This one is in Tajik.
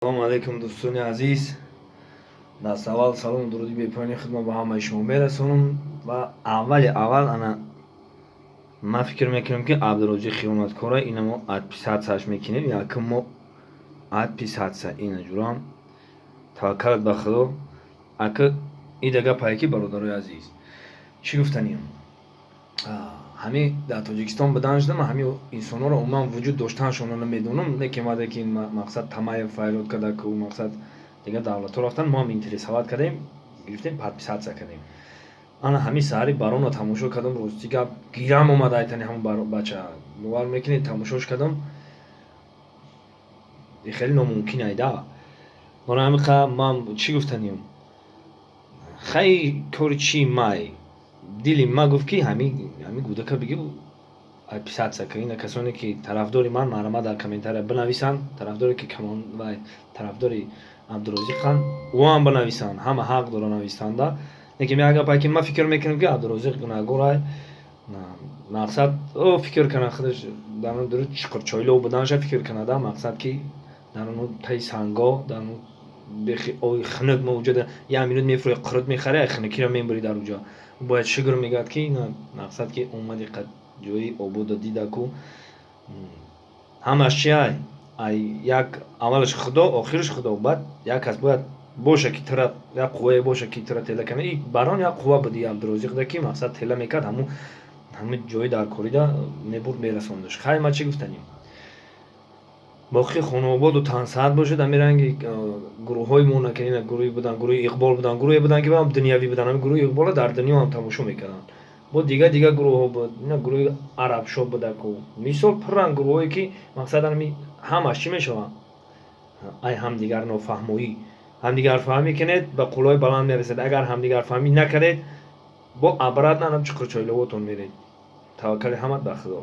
Салому алейкум, дӯстони азиз. Даст аввал салому дуруди бепоёни худро ба ҳамаи шумо мерасонам. Ва аввали аввал ана ман фикр мекунам, ки Абдурозиқ хиёнаткора. Ина мо отписаться ш мекунем. Якум мо отписаться ина ҷурам. Таваккалат ба Худо. Ака, ида гапае ки, бародарои азиз, чӣ гуфтаниям? Ҳамин дар Тоҷикистон будан шуда, ман ҳамин инсонҳоро умуман вуҷуд доштанашонро намедонам. Лекин ваъде ки, мақсад, Тамаев файрод карда ку, мақсад, дигар давлатҳо рафтан, мо ҳам интересовать кардем, гирифтем, подписаться кардем. Ана ҳамин саҳари баронро тамошо кардам. Рости гап, гирам омад айтани ҳамон бача. Бовар мекунед, тамошош кардам, хеле номумкин айда. Барои ҳамин ман чӣ гуфтаниям? Хай, кори чи май дили ма гуфт, ки ҳамин гудака бигӣ, отписаться ка. Ина касоне ки тарафдори ман, марҳамат, дар комментария бинависанд. Тарафдоре ки вай тарафдори Абдурозиқанд, ӯ ҳам бинависанд, ҳама ҳақ дора нависанда. Лекин як гапае ки ман фикр мекунам, ки Абдурозиқ гунаҳгорай. Мақсад, о фикр кана, худаш дар он чуқурчойлов буданша фикр канада. Мақсад, ки дар он таи санго, дар он бехи ои хунук мавҷуда, як минут мефурӯи, қурут мехари, хунукиро мебурӣ дар уҷо. Бояд шукр мегӯяд, ки мақсад, ки омади ҷои обода дида ку. Ҳамаш чи ай як аввалаш Худо, охираш Худо, баъд як кас бояд боша, ки тура як қуввае боша, ки тура тела кана. И барон як қувва буди Абдурозиқда, ки, мақсад, тела мекард, ҳамун ҷои даркорида мебурд, мерасондаш. Хай, ма чӣ гуфтанем? Боқӣ хонаободу тансаҳат бошед. Ҳамин ранги гурӯҳҳои мо ки ина гурӯҳи будан, гурӯҳи Иқбол будан, гурӯҳе будан, ки дунявӣ будан. Ҳамин гурӯҳи Иқболро дар дунё ҳам тамошо мекарданд. Бо дигар гурӯҳҳо буд, ина гурӯҳи Арабшо будаку, мисол, пурран гурӯҳҳое, ки, мақсад, ҳами ҳамаш чӣ мешаванд? Ай ҳамдигар нофаҳмоӣ. Ҳамдигарфаҳмӣ кунед, ба қуллаҳои баланд мерасед. Агар ҳамдигарфаҳмӣ накардед, бо обратно чуқурчойловотон меред. Таваккали ҳамат ба Худо.